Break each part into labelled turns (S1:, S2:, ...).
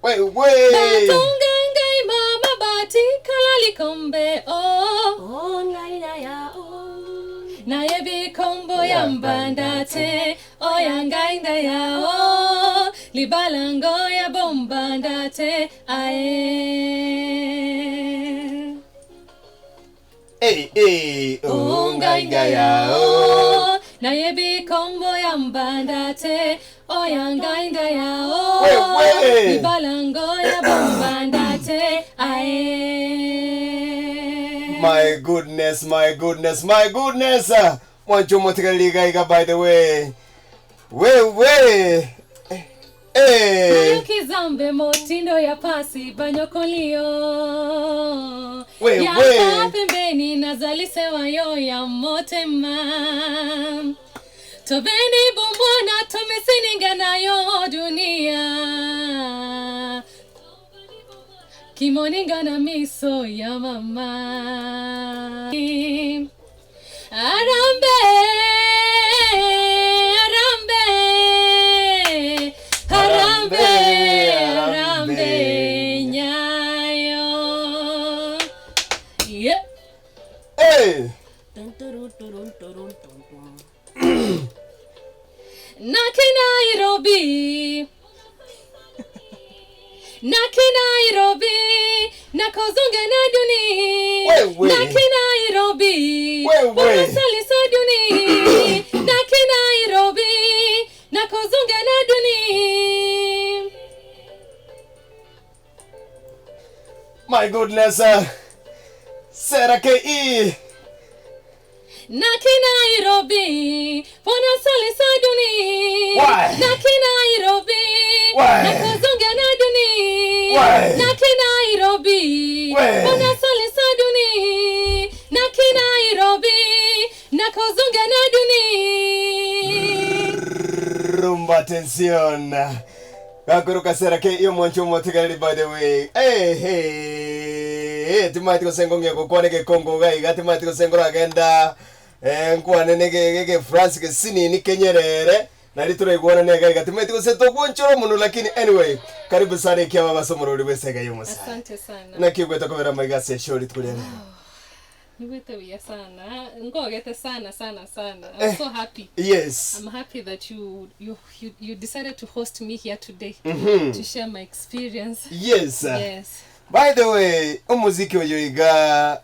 S1: Wewe.
S2: Batonga ngai mama batikala likombe oh.
S3: Oh, ngai na ya oh.
S2: Nayebi kombo ya mbanda te oya ngai ndaya o libalango ya bombanda te ae.
S1: Hey, hey,
S2: Oh, ngai ngai ya o nayebi kombo ya mbanda te oya ngai ndaya o
S1: Wewe.
S2: libalango ya bombanda te ae.
S1: My goodness, my goodness, my goodness. Mwancho motigariri gaiga by the way. Wewe. Hey.
S2: Nayoki motindo ya pasi banyokolio
S1: We,
S2: yaka
S1: we.
S2: pembeni nazalisewa yo ya motema tobeni bombwana tomesininga nayo dunia kimoninga na miso ya mama Arambe, arambe, arambe, arambe, nyayo. Yeah.
S1: Hey.
S3: Tun, turun, turun, turun, tun, tun.
S2: Naki Nairobi. Naki Nairobi, nakozonga na duni.
S1: Wewe.
S2: Naki Nairobi,
S1: Wewe.
S2: unasalisa duni. Naki Nairobi, nakozonga na duni.
S1: My goodness. Sarah KE.
S2: Naki Nairobi, pona salisa duni.
S1: Why?
S2: Naki Nairobi,
S1: Why?
S2: nakozonga na duni.
S1: Why?
S2: Naki Nairobi,
S1: Why?
S2: pona salisa duni. Naki Nairobi, nakozonga na duni.
S1: Rumba tension. Gakuruka Sarah KE mwancho motigariri by the way. Hey, hey. Timati gosengo ngeko kwane ke Kongo gaiga timati gosengo ragenda. Eh nkwane nege gege France ke sinini kenyerere. Nari turaiguana nega iga timati gose togwonchoro muno lakini anyway karibu sana ikia baba somorori wesega yomusa.
S2: Asante sana.
S1: Nakigweta kobera maiga se shori tukulere.
S2: Niwete uya sana. Ngogete sana sana sana. I'm so happy.
S1: Yes.
S2: I'm happy that you decided to host me here today to share my experience.
S1: Yes.
S2: Yes.
S1: By the way, omuziki oyo iga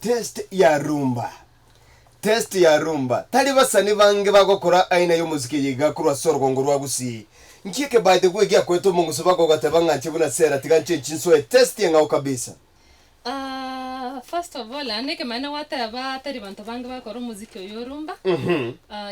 S1: test ya rumba. Test ya rumba. Tari basani bange bagokora aina y'omuziki yiga kurwa sorgongo rwa gusi. Nkike by the way gyakweta omunguso bagogateba ng'anche buna sera tiga nche chinsoe test yeng'ao kabisa.
S2: First of all, aneke maana wateba tari bantu bange bakora omuziki oyo rumba.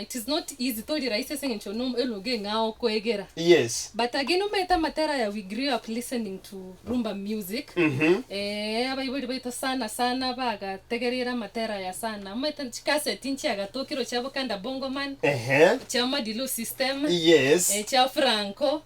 S2: It is not easy tori rahisi ase eng'encho no eluga eng'ao okoegera.
S1: Yes.
S2: But again omaete amatera ya we grew up listening to rumba music. Abaibori baito sana sana bagategereire amatera ya sana. Omaete chikaseti nchiagatokire chia Bokanda Bongo Man, chia Madilu System, chia Franco.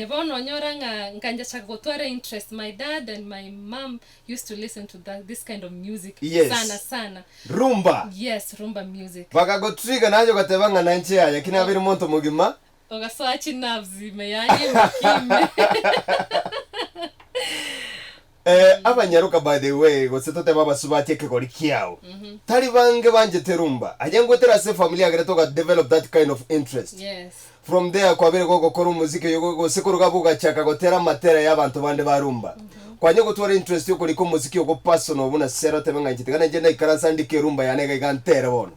S2: Bono onyora ng'a nkancha gotwara interest. My dad and my mom used to listen to that this kind of music. Sana sana.
S1: Rumba.
S2: Yes, rumba music.
S1: Bakagotriga nayo gateba ng'a nanche yaya kinabere monto mugima.
S2: Ogasoa chinabs ime yani mukime.
S1: Abanyaruka by the way gose toteba abasubati ekegori kiao. Tari bange banjete rumba. Aye ngwetera ase familia agere toga develop that kind of interest.
S2: Yes.
S1: From there kwabere gogokora omuziki oyo gose koruga bogachaka gotera amatera ya abanto bande ba rumba. Kwanye gotwara interest yokorika omuziki ogo personal buna sera otebe ng'a inche tiga nainche naikaransa ndike rumba yane iga iga ntere bono.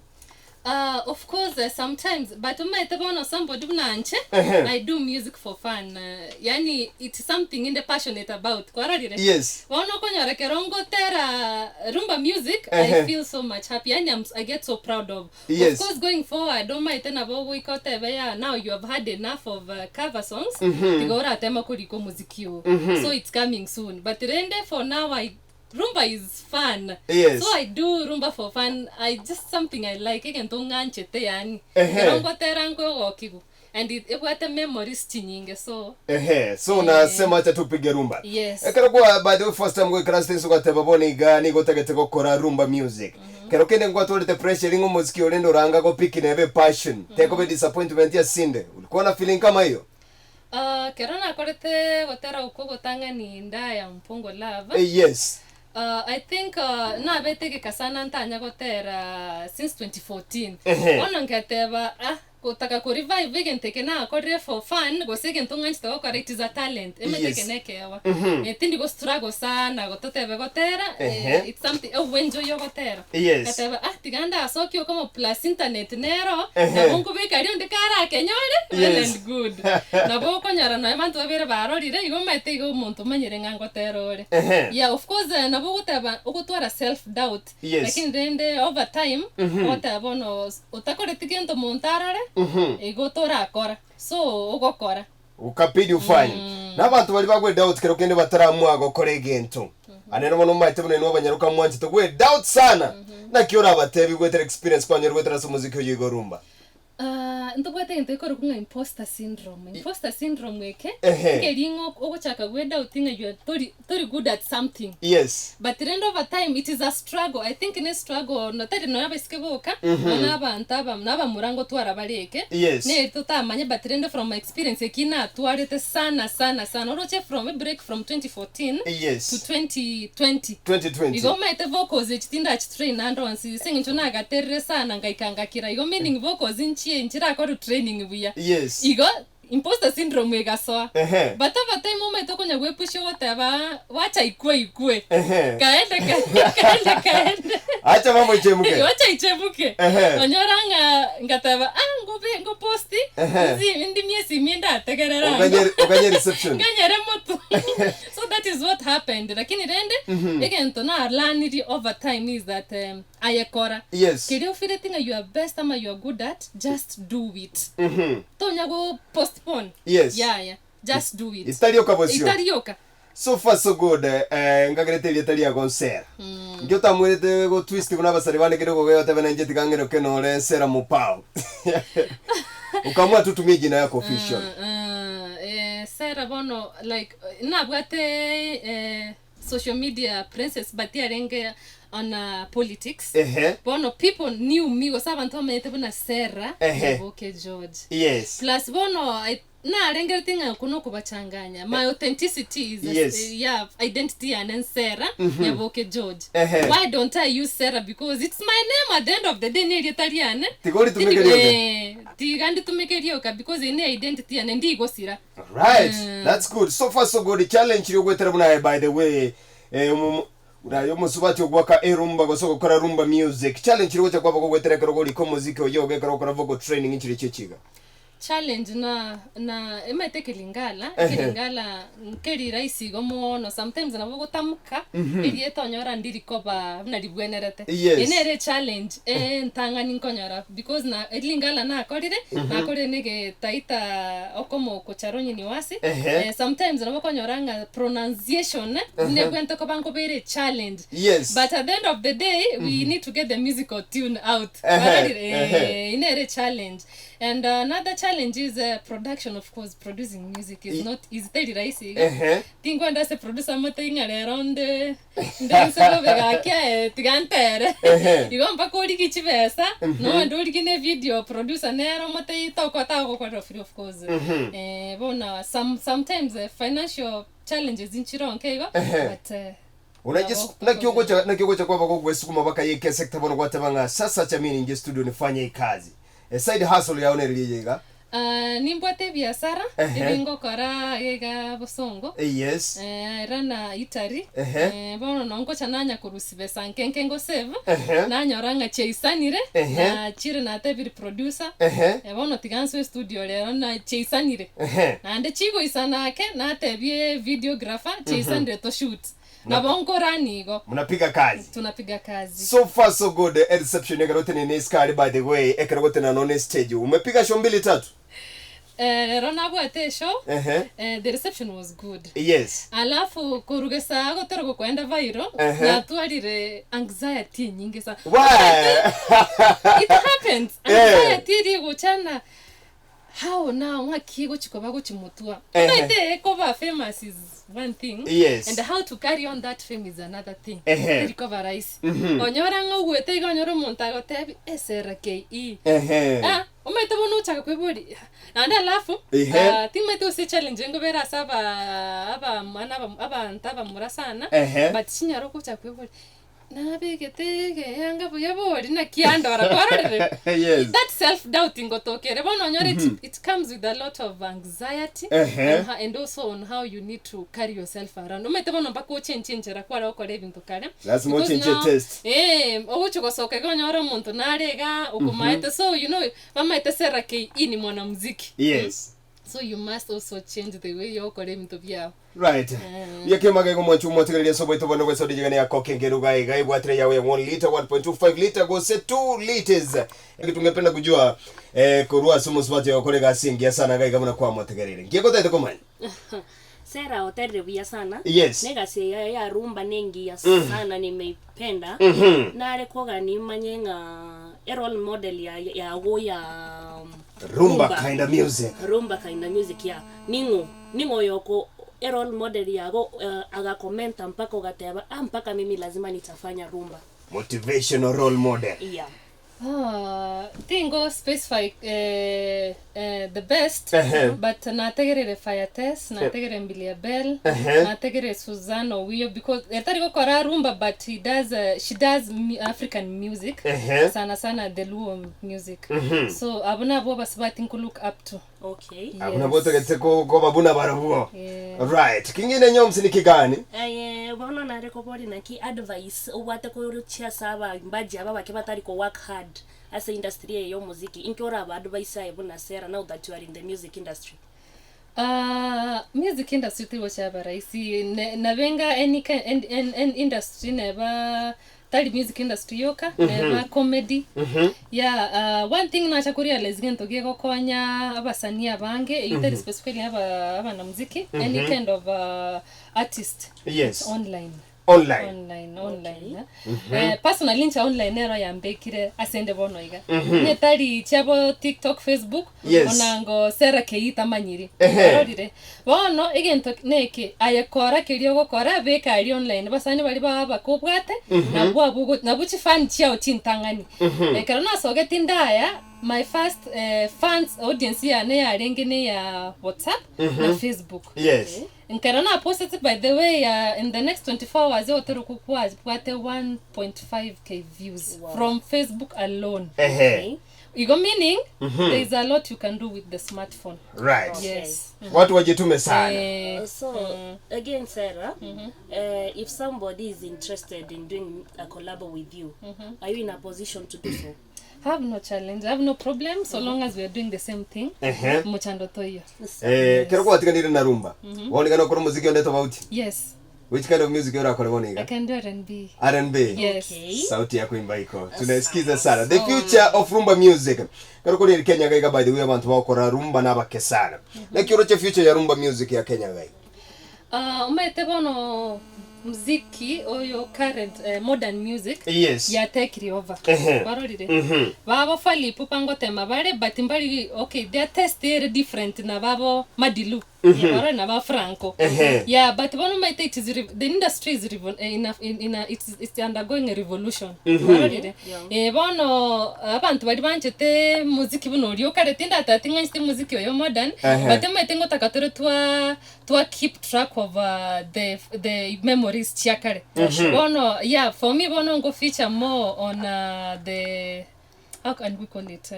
S2: Of course, sometimes, but umaete bono somebody bunanche, I do music for fun. Yani it's something in the passionate about. Kwararire.
S1: Yes.
S2: Bono konyora kerongo tera rumba music, I feel so much happy. Yani I get so proud of.
S1: Yes.
S2: Of course, going forward, umaete nabo goikotebe ya now you have had enough of cover songs. Tigora tema kuriko muziki o. So it's coming soon. But rende for now I rumba is fun.
S1: Yes.
S2: So I do rumba for fun. I just something I like. Egento ng'anchete yani. Kerongo tera nkogokigu. And it ebwate memories chinyinge so.
S1: So unasema acha tupige rumba.
S2: Yes.
S1: Ekero kwa by the way first time goikara stage ugateba bona iga nigo otagete gokora rumba music. Kero kende ngwatwarete pressure ringo muziki orende oranga gopiki nebe passion. Teko be disappointment ya sinde. Ulikuwa na feeling kama hiyo?
S2: Ah, kero nakorete gotera okwo ogotang'ani Ndaya Mpongo Love,
S1: Yes.
S2: I think nabete egeka sana ntanya gotera since 2014.
S1: Ehe.
S2: Bono ngeteba ah, gotaka ko revive egento eke nakorire for fun gose egento ng'anchete gokora it is a talent emete eke na ekeegwa. Tindi go struggle sana gototebe gotera
S1: Ehe.
S2: it's something oboenjoy ogotera.
S1: Yes.
S2: Ngateba ah tiga ndasokie okomo plus internet nero
S1: Ehe.
S2: nabo nkobeka aria onde karakenyore well
S1: Yes.
S2: and good. Nabo okonyora nonya abanto babere barorire igo omanyete iga omonto omanyire ng'a ngotera ore.
S1: Ehe.
S2: Yeah of course nabo ogoteba ogotwara self doubt
S1: Yes.
S2: lakini rende over time ogoteba bono otakoreti gento monto arore igo torakora so ogokora.
S1: Ukabidi ufanye. Na abanto baria bagwe doubt kero kende bataramua gokora egento. Anene bono omaete buna inwe abanyaroka mwanchete gwe doubt sana. Naki orabatebi goetera experience kwanyora goetera ase omoziki oyo igo rumba.
S2: Ah, ntobwate egento gekorokwa ng'a imposter syndrome. Imposter syndrome eke,
S1: Ehe.
S2: nkeri ng'a ogochaka gwedoubt ng'a you are tori, tori good at something.
S1: Yes.
S2: But rende over time it is a struggle, I think ne struggle no tari nonya abaiseke boka, nonya na abanto aba na abamura ngotwara bare eke,
S1: Yes.
S2: neri totamanye but rende from my experience eki natwarete sana sana sana, oroche from ebreak from 2014
S1: Yes.
S2: to 2020.
S1: 2020.
S2: Igo omanyete vocals echi tindachitrain ande onsi ase eng'encho nagaterire sana ngaika ngakira igo meaning vocals nchie nchirakore training buya.
S1: Yes.
S2: Igo imposter syndrome egasoa.
S1: Ehe.
S2: But over time omanyete okonya gwepusha ogoteba wacha ikwe ikwe.
S1: Ehe.
S2: Kaende kaende kaende kaende.
S1: Acha mambo ichemuke.
S2: Wacha ichemuke.
S1: Ehe.
S2: Onyora ng'a ngateba ah ngobe ngoposti
S1: Ehe.
S2: nzi ndi miesi ime ndategerera ango.
S1: Oganye oganye reception.
S2: Nganyere motu. So that is what happened. Lakini rende egento nalanirie over time is that aye kora.
S1: Yes.
S2: Keria ofireti ng'a you are best ama you are good at, just do it. Tonya go postpone.
S1: Yes.
S2: Yaya. Just do it.
S1: Itarioka bosio.
S2: Itarioka.
S1: So far so good eh, ngagerete erieta riago nsera. Inki otamwerete go twist buna abasani bande kere okogeya otebe nainche tiga ng'eroke nore nsera mopao. Ukaamua tu tumie jina yako official.
S2: Eh, Sarah bono like nabwate eh, social media princess but yarenge on politics.
S1: Ehe.
S2: Bono people knew me gose abanto bamanyete buna Sarah
S1: Ehe.
S2: Nyaboke George.
S1: Yes.
S2: Plus bono I, narengereti ng'a okwo nokobachanganya my authenticity is a,
S1: Yes.
S2: yeah, identity yane nsera Nyaboke George.
S1: Ehe.
S2: Why don't I use Sarah because it's my name at the end of the day nerieta riane.
S1: Tiga oritumeke rioka.
S2: Eh, tiga nditumeke rioka because ine identity yane ndigosira.
S1: Right. That's good. So far so good. Challenge iri ogwetera buna aye by the way. Eh, omo- buna aye omosubati ogwaka erumba gose ogokora rumba music. Challenge iri gocha kwaba kogwetera ekero ogorika omoziki oyo oge ekero ogokora vocal training nchire chie chiga.
S2: Challenge na na emaete ekelingala,
S1: Ehe.
S2: ekelingala nkeri rahisi igo mono sometimes nabo ogotamuka erieta onyora ndiri koba buna ribwenerete.
S1: Yes.
S2: Eye nere echallenge entang'ani nkonyora because na elingala nakorire, nakorire na egetaita okomo okochara onye ni wasi,
S1: Ehe.
S2: sometimes nabo okonyora ng'a pronunciation nebwenerete koba nkobere echallenge.
S1: Yes.
S2: But at the end of the day we need to get the musical tune out.
S1: Ehe,
S2: Barorire,
S1: ehe.
S2: nere echallenge. And another challenge is production of course, producing music is not easy, teri rahisi iga.
S1: Ehe.
S2: Tinkwenda ase producer mote ng'a rero nde nde nse bobe gaki aye tiga ntere.
S1: Ehe.
S2: Igo mpaka origie chibesa, nonde origie na evideo producer nere omotebi toko tagokorera free of course. Bono some sometimes financial challenges nchire onke igo,
S1: Ehe.
S2: but
S1: Unajis- naki ogocha naki ogocha kwaba gogwesukuma bakayeka esector bono gwateba ng'a sasa acha mimi ningie studio nifanye hii kazi. E side hustle yao nere riria iga.
S2: Ah, nimbwate ebiasara
S1: Ehe.
S2: ebingokora iga bosongo
S1: Eh, yes.
S2: era na Italy
S1: Ehe.
S2: bono nongo ngocha nanya korusia besa nke nke ngosave
S1: Ehe.
S2: nanyora ng'a chiaisanire
S1: Ehe.
S2: nachire natebire producer
S1: Ehe.
S2: bono tiga nsoe studio rero na chiaisanire
S1: Ehe.
S2: naende chigoisana ake natebie videographer chiaisanire toshoot nabo nkorani igo
S1: Mnapiga kazi.
S2: Tunapiga kazi.
S1: So far so good. Eh, reception ekero otenene isikari by the way ekero gotena none stage umepiga show mbili tatu.
S2: Eh, rero nabwate eshow
S1: Ehe.
S2: eh, the reception was good.
S1: Yes.
S2: Alafu koruga esaa gotera gokoenda viral
S1: Ehe.
S2: natwarire anxiety enyinge sana.
S1: Why?
S2: It happens.
S1: Eh.
S2: Anxiety eria egochana how now ng'aki egochi koba gochimotua.
S1: Ehe.
S2: Omanyete ekoba famous is one thing
S1: Yes.
S2: and how to carry on that fame is another thing.
S1: Ehe.
S2: Teri koba rahisi. Onyora ng'a ogwete iga onyore omonto agotebi SRKE.
S1: Ehe.
S2: Ah, Omanyete bono ochaka koiboria, naende alafu,
S1: Ehe.
S2: ah, timanyete gose echallenge nkobera ase abaa abamwana aba abanto abamura sana,
S1: Ehe.
S2: but chinyara ogocha koiboria, nabegete egeyanga buya bori naki andora kwarorire?
S1: Yes.
S2: That self doubt ngotoka ere bono onyore it, it comes with a lot of anxiety
S1: Ehe.
S2: and, and also on how you need to carry yourself around. Omanyete bono mpaka ochenche enchera kware gokora ebinto kare.
S1: Lazima
S2: Because
S1: ochenche
S2: now,
S1: taste.
S2: eh, ogochi gosoka iga onyore omonto nare iga okomaete so you know bamaete Sarah KE ni mwanamuziki.
S1: Yes.
S2: So you must also change the way yokora ebinto biao.
S1: Right. Yeke magego mwanchu mwategereria ase oboito bono bwe saudi jigani ya koke ngeruga iga ibwatire yawe ya 1 liter 1.25 liter gose 2 liters. Tungependa kujua eh, korwa ase omosubati ogokora egasi engiya sana iga iga buna kwamotegereire. Nki egotagete komanya?
S3: Sarah oterire buya sana.
S1: Yes.
S3: Negasi eye ya rumba nengiya sana nimeipenda. Nare kogani manye ng'a e role model ya yago ya
S1: Rumba kind of music.
S3: Rumba kind of music ya ning'o ning'o yoko e role model yago uh, agakomenta mpaka ogateba ah, mpaka mimi lazima nitafanya rumba.
S1: Motivational role model.
S3: Yeah.
S2: Ah, tingo specify eh, eh, the best
S1: Ehe.
S2: but nategerere Fire Tess, nategerere Mbilia Bel,
S1: Ehe.
S2: nategerere Suzanne Owiyo because etari gokora rumba but he does she does African music
S1: Ehe.
S2: sana sana the Luo music so abo nabo abasubati nko look up to.
S3: Okay.
S1: Abwo nabwo otagete koba buna barabwo.
S2: Yeah.
S1: Right. Kingine nyomsi ni kigani?
S3: Aye, bono nare kobori naki advice obwate koruchia ase abaimbaji aba bake batari ko work hard ase industry eye ya omoziki inki oraba advice aye buna Sarah now that you are in the music industry?
S2: Ah, music industry tigocha yaba rahisi ne, nabenga any, ki- any, any, any industry neba tari music industry yoka neba comedy yeah, one thing nacha korealize gento gegokonya abasanii abange eyio tari specifically aba abanamuziki any kind of artist
S1: Yes.
S2: it's online
S1: Online.
S2: online online eh. Personally inche online nero yambekire ase ende bono iga onye tari chiabo tiktok facebook
S1: Yes.
S2: onango Sarah KE tamanyiri
S1: Ehe.
S2: ororire bono egento neke aye kora keria ogokora beka aria online basani baria baba bakobwate nabwo abwo ogo nabwo chifan chiao chintang'ani ekero nasogeti ndaya my first fans audience yane yarenge ne ya whatsapp na facebook
S1: Yes.
S2: Nkero na posted by the way in the next 24 hours oteruku kwabwate 1.5k views
S3: Wow.
S2: from facebook alone.
S1: Ehe.
S2: Igo meaning there is a lot you can do with the smartphone.
S1: Right.
S3: Okay.
S2: Yes.
S1: Watu wajitume sana.
S3: So again Sarah, if somebody is interested in doing a collab with you, are you in a position to do so?
S2: Have no challenge, have no problem so long as we are doing the same thing.
S1: Ehe.
S2: Mochando toiyo.
S1: Eh, kero kwatiganire na rumba. Wonigana okora omoziki onde tofauti.
S2: Yes.
S1: Which kind of music orakore bono
S2: I
S1: iga?
S2: can do R&B.
S1: R&B.
S2: Yes.
S3: Okay.
S1: Sauti ya kuimba iko. Tunaisikiza sana. The future of rumba music. Kero kori Kenya gaiga by the way abantu bakora rumba nabake sana. Naki oroche future ya rumba music ya Kenya gaiga?
S2: Omanyete bono mziki oyo current modern music
S1: Yes.
S2: yatekire over
S1: Ehe.
S2: kwarorire babo Fally Ipupa ngotema bare but mbari okay their taste ere different na babo Madilu kwarorire na ba Franco
S1: Ehe.
S2: yeah but bono omanyete it is the industry is in a, in, in a, it's, it's undergoing a revolution kwarorire bono abanto bari banchete muziki buna oria okare tindateba ting'anchete muziki oyo modern
S1: Ehe.
S2: but omanyete ngotaka tore twa twa keep track of the the memories chia kare bono yeah for me bono ngo feature more on the how can we call it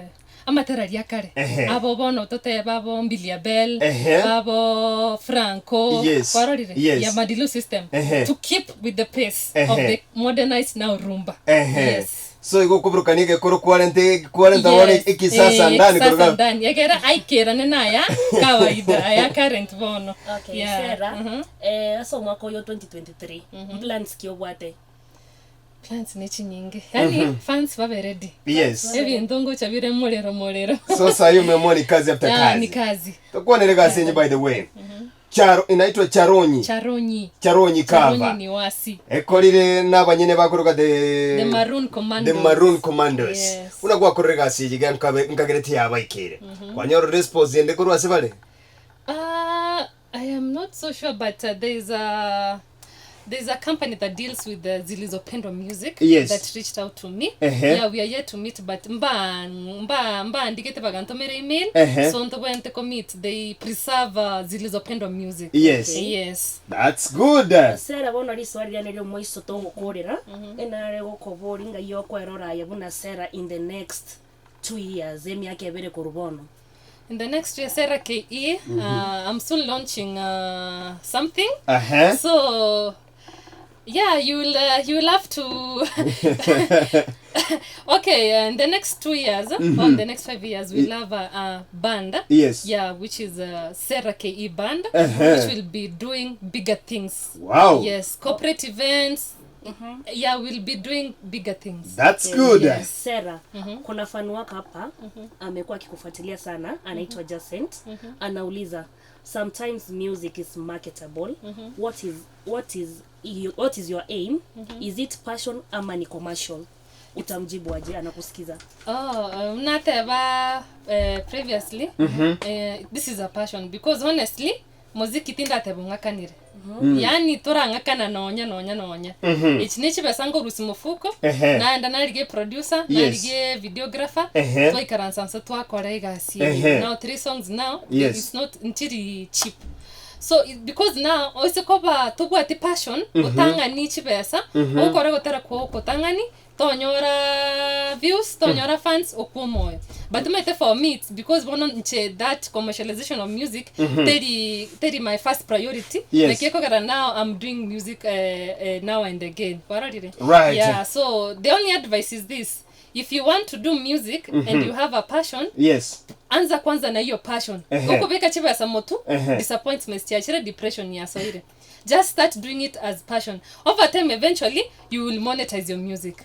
S2: amatera aria kare
S1: Ehe.
S2: abo bono totebe abo Mbilia Bel
S1: Ehe.
S2: abo Franco
S1: Yes.
S2: kwarorire
S1: Yes.
S2: ya Madilu system
S1: Ehe.
S2: to keep with the pace of
S1: Ehe.
S2: the modernized now rumba
S1: Ehe.
S2: yes
S1: So igo okoburukania egekoro kwarente kwarenta bono
S2: Yes,
S1: ekisasa ndani
S2: ekisasa
S1: koroga.
S2: ndani ekera aikerane naya kawaida aya current bono
S3: Okay,
S2: Yeah,
S3: Sarah,
S2: mhm.
S3: ase omwaka oyo 2023, mplans ki obwate?
S2: Plans ne chinyinge yani fans babe ready
S1: Yes.
S2: ebinto ngocha bire morero morero
S1: So saa hiyo umeamua ni kazi after
S2: Yeah, ni
S1: kazi.
S2: kazi
S1: Takuwa ni kazi yenye by the way. Charo inaitwa Charonyi.
S2: Charonyi.
S1: Charonyi
S2: Charonyi
S1: cover.
S2: ni wasi.
S1: Ekorire n'abanyene bakoroka the
S2: The Maroon Commandos.
S1: The Maroon Commandos.
S2: Yes.
S1: Buna gwakorire gasi eye iga nkabe nkagereti yabaikeire. Kwanyora response ende korwa ase bare?
S2: I am not so sure but there is a There's a company that deals with the Zilizopendwa music
S1: Yes.
S2: that reached out to me.
S1: Ehe.
S2: Yeah, we are yet to meet but mba mba mbandigete bagantomera email
S1: Ehe.
S2: so ntobwente ko-meet they preserve Zilizopendwa music.
S1: Yes.
S3: Okay.
S2: Yes.
S1: That's good.
S3: Sarah bono risoa riria nere omoiso togokorera, enare gokobori ng'ai okwerora aye buna Sarah in the next 2 years, emiaka ebere korwa bono.
S2: In the next year, Sarah KE, I'm soon launching something. So, yeah, you'll have to. Okay, in the next 2 years, or in the next 5 years, we'll have a band. Yeah, which is a Sarah KE band, which will be doing bigger things. Yes, corporate events. Yeah, we'll be doing bigger things.
S1: That's good.
S2: Yes.
S3: Sarah, kuna fan wako hapa amekuwa akikufuatilia sana, anaitwa Jacent. Anauliza, sometimes music is marketable. What is your aim? Is it passion ama ni commercial? Utamjibu aje? Anakusikiza.
S2: Oh, nateba previously this is a passion because honestly muziki tindateba ong'akanire yani torang'akana nonya nonya nonya echi nechibesa ngorusi mofuko naenda narigie producer narigie videographer twaikaransa nse twakora egasi eye. Now three songs now it's not nchiri cheap so because now oise koba tobwati passion otang'ani chibesa okore gotera kwa okotang'ani tonyora views tonyora fans okwo omoyo but maete for me it's because bono nche that commercialization of music teri teri my first priority like ekogera now I'm doing music now and again warorire. Yeah, so the only advice is this: if you want to do music and you have a passion, anza kwanza na hiyo passion. Ukubika chibesa motu disappointments chiachire depression yasoire. Just start doing it as passion. Over time, eventually you will monetize your music.